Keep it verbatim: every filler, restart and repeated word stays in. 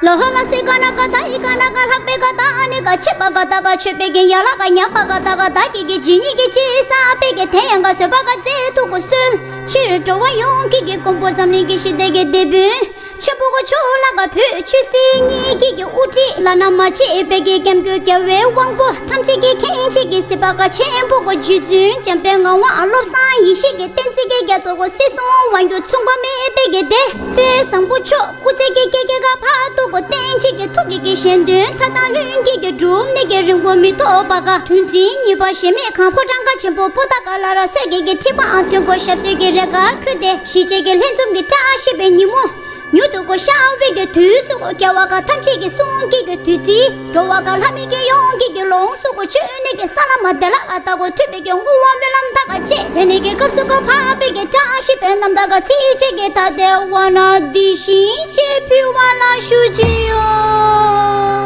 ལོ་ཧོ་ལ་སི་ཀ་ན་ཀ་ད་ཡི་ཀ་ན་ཀ་ལྷག་པའི་ཀ་ད་ཨ་ནི་ཀ་ཆེ་པ་ཀ་ད་ཀ་ཆོད་པའི་གི་ཡ་ལ་ཀ་ཉམས་པ་ཀ་ད་ཀ་ད་ཀི་གི་ཇི་ཉི་གི་ཅི་ས་པའི་གི་དེ་ཡང་ཀ་བཟོད་པ་ཀ་ཙེ་ཐུག་གོ་སོལ། ཕྱིར་འགྲོ་བ་ཡོངས་ཀྱི་གི་མགོན་པོ་འཛམ་གླིང་གི་ཞི་བདེ་གི་དེད་དཔོན། ཆེན་པོ་གོ་ཆོ་ལ་ཀ་བོད་ཆོས་སྲིད་གཉིས་ཀྱི་གི་དབུ་ཁྲིད་བླ་ན་མ་མཆིས་པའི་གི་སྐྱབས་མགོན་རྒྱལ་བའི་དབང་པོ་ཐམས་ཅད་ཀྱི་མཁྱེན་ཆེ་གི་སྲིད་པ་ཀ་ཆེན་པོ་གོ་རྗེ་བཙུན་འཇམ་དཔལ་ངག་དབང་བློ་བཟང་ཡེ་ཤེས་ཀྱི་བསྟན་འཛིན་གྱི་རྒྱ་མཚོ་གོ་སྲིད་གསུམ་དབང་སྒྱུར་མཚུངས་པ་མེད་པའི་གི་དེད་དཔོན་བཟང་པོ་མཆོག་སྐུ་ཚེ་གི་ཀེ་ཀེ་ག་ཕ་ཏུ་གོ་བསྟན་བཅོས་ཀྱི་ཐུགས་ཀྱི་གི་གཞན་དོན་མཐའ་དག་ལྷུན་གྱིས་གི་གྲུབ་ནས་གི་རིང་པོ་མི་ཐོགས་པ་ཀ་གྲུ་འཛིན་གཉིས་པ་གཞལ་མེད་ཁང་ཕོ་བྲང་ཀ་ཆེན་པོ་པོ་ཏ་ཀ་ལ་ར་གསེར་གྱི་གི་ཁྲི་པའང་མཐོན་པོ་ཞབས་སོར་གྱི་རེ་ཁ་ཁུ་དེ་ཞི་བྱེད་ཀྱི་ལྷན་འཛོམས་ཀྱི་བཀྲ་ཤིས་པའི་ཉིན་མོ། མྱུར་དུ་གོ་ཤར་བའི་གི་དུས་སུ་གོ་རྒྱལ་བ་ཀ་ཐམས་ཅད་ཀྱི་གསུང་གི་གི་བདུད་རྩི། འགྲོ་བ་ཀ་ལྷ་མི་གི་ཡོངས་ཀྱི་གི་ལོངས་སུ་གོ་ཆོད་ནས་གི་ས་ལ་མ་དེ་ལ་ཨ་ཏ་གོ་ཐུབ་པའི་གི་བསྔོ་བ་སྨོན་ལམ་ད་ག་ཆེ། དེ་ནས་གི་སྐབས་སུ་གོ་འཕགས་པའི་གི་བཀྲ་ཤིས་པའི་རྣམ་ཐར་ག་ཚིག་གཅིག་གི་ད་དེ་བ་ན་འདི་བཞིན་ཆེ་ཕུལ་བ་ལ་ཞུ་ཅི་ཡོད།